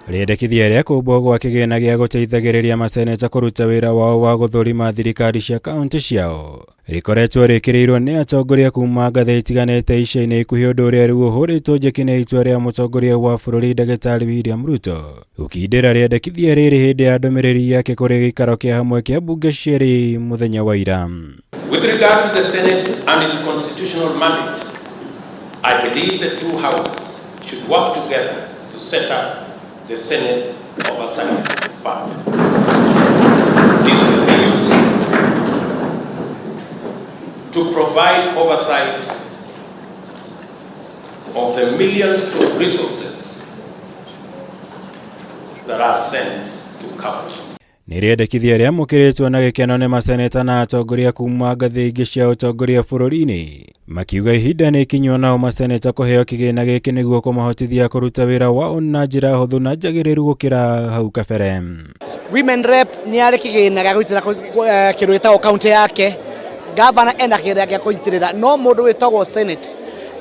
Rĩendekithia rĩa kũmbwo gwa kĩgĩna gĩa gũteithagĩrĩria maseneta kũruta wĩra wao wa gũthũrima thirikari cia kaunti ciao rĩkoretwo rĩkĩrĩirwo nĩ atongoria kuma ngathĩ itiganĩte ica-inĩ ikuhĩ, ũndũ ũrĩa rĩu ũhũrĩtwo njeki nĩ itua rĩa mũtongoria wa bũrũri Ndagĩtarĩ William Ruto gũkindĩra rĩendekithia rĩrĩ hĩndĩ ya ndũmĩrĩri yake kũrĩ gĩikaro kĩa hamwe kĩa mbunge cierĩ mũthenya wa ira. With regard to the Senate and its constitutional mandate, I believe the two houses should work together to set up the Senate Oversight Fund. This will be used to provide oversight of the millions of resources that are sent to counties. Nĩ rĩendekithia rĩamũkĩrĩtwo na gĩkeno nĩ maseneta na atongoria kuma ngathĩ ingĩ cia ũtongoria bũrũri-inĩ, makiuga ihinda nĩ ikinywo nao maseneta kũheo kĩgĩna gĩkĩ nĩguo kũmahotithia kũruta wĩra wao na njĩra hũthũ na njagĩrĩru gũkĩra hau kabere. Women rep nĩ arĩ kĩgĩna gĩa kũnyitĩrĩra kĩndũ gĩtagwo kaunti yake, gavana ena kĩgĩna gĩa kũnyitĩrĩra, no mũndũ wĩtagwo senate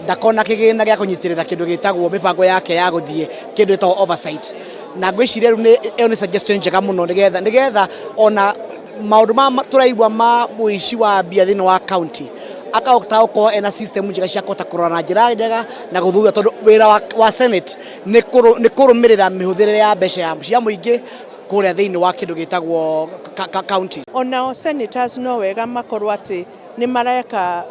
ndakona kĩgĩna gĩa kũnyitĩrĩra kĩndũ gĩtagwo mĩbango yake ya gũthiĩ kĩndũ gĩtagwo oversight. Na ngwĩciria rĩu nĩ ĩyo nĩ suggestion njega mũno nĩgetha ona maũndũ ma tũraigua ma ũici wa mbia thĩinĩ wa county akahota gũkorwo ena system njega cia kũhota kũrora na njĩra njega na gũthuthuria, tondũ wĩra wa senate nĩ kũrũmĩrĩra mĩhũthĩrĩre ya mbeca cia mũingĩ kũrĩa thĩinĩ wa kĩndũ gĩtagwo county. Onao senators no wega makorwo atĩ nĩ mareka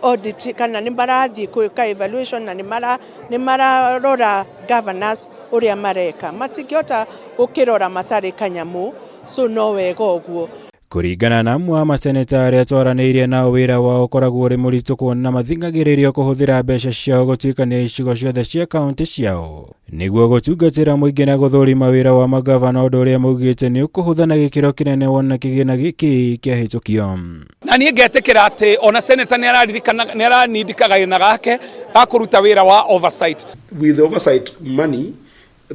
audit kana nĩ marathiĩ gwĩka evaluation na nĩ mararora governors ũrĩa mareka. Matingĩhota gũkĩrora matarĩ kanyamũ, so no wega ũguo. Kũringana na amwe a maseneta arĩa twaranĩirie nao, wĩra wao ũkoragwo ũrĩ mũritũ kuona mathing'agĩrĩrio kũhũthĩra mbeca ciao gũtuĩkania icigo ciothe cia kaunti ciao nĩguo gũtungatĩra mũingĩ na gũthũrima wĩra wa magavana, ũndũ ũrĩa maugĩte nĩ ũkũhũtha na gĩkĩro kĩnene wona kĩgĩna gĩkĩ kĩahĩtũkio. Na niĩ ngetĩkĩra atĩ ona senator nĩ araririkana nĩ aranindi kagĩna gake ga kũruta wĩra wa oversight. With the oversight money,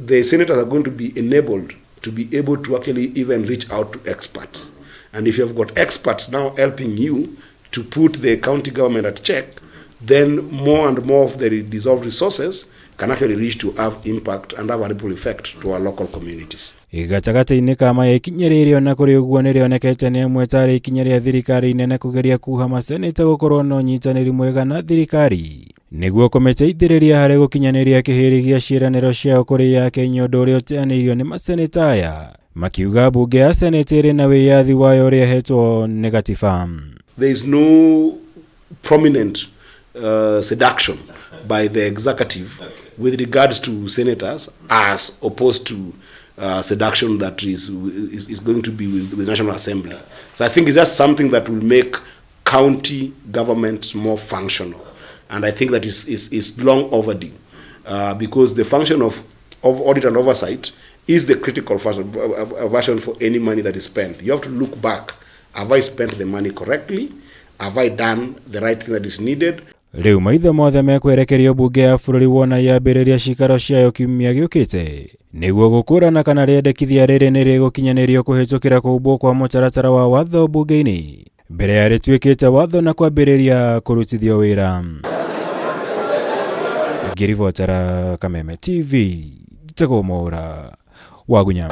the senators are going to be enabled to be able to actually even reach out to experts. And if you have got experts now helping you to put the county government at check, then more and more of the dissolved resources can actually reach to have impact and have a ripple effect to our local communities. Gatagatĩ-inĩ ka maya, ikinya rĩrĩ ona kũrĩ ũguo nĩ rĩonekete nĩ amwe tarĩ ikinya rĩa thirikari nene kũgeria kuha maseneta gũkorwo na ũnyitanĩri mwega na thirikari nĩguo kũmĩteithĩrĩria harĩ gũkinyanĩria kĩhĩrĩ gĩa ciĩranĩro ciao kũrĩ Akenya, ũndũ ũrĩa ũteanĩirio nĩ maseneta aya makiuga mbunge ya seneti ĩrĩ na wĩyathi wayo ũrĩa ĩhetwo nĩ gatiba. There is no prominent seduction by the executive with regards to senators as opposed to seduction that is going to be with National Assembly. So I think it's just something that will make county governments more functional. And I think that is long overdue because the function of audit and oversight is the critical version for any money that is spent. You have to look back. Have I spent the money correctly? Have I done the right thing that is needed? Rĩu maitho mothe mekwerekerio mbunge ya bũrũri wona yambĩrĩria cikaro ciayo kiumia gĩũkĩte nĩguo gũkũrana kana rĩendekithia rĩrĩ nĩ rĩgũkinyanĩrio kũhĩtũkĩra kũmbwo kwa mũtaratara wa watho mbunge-inĩ mbere ya rĩtuĩkĩte watho na kwambĩrĩria kũrutithio wĩra. Ngĩribotera Kameme TV, njĩtagwo Mwaũra Wagunya.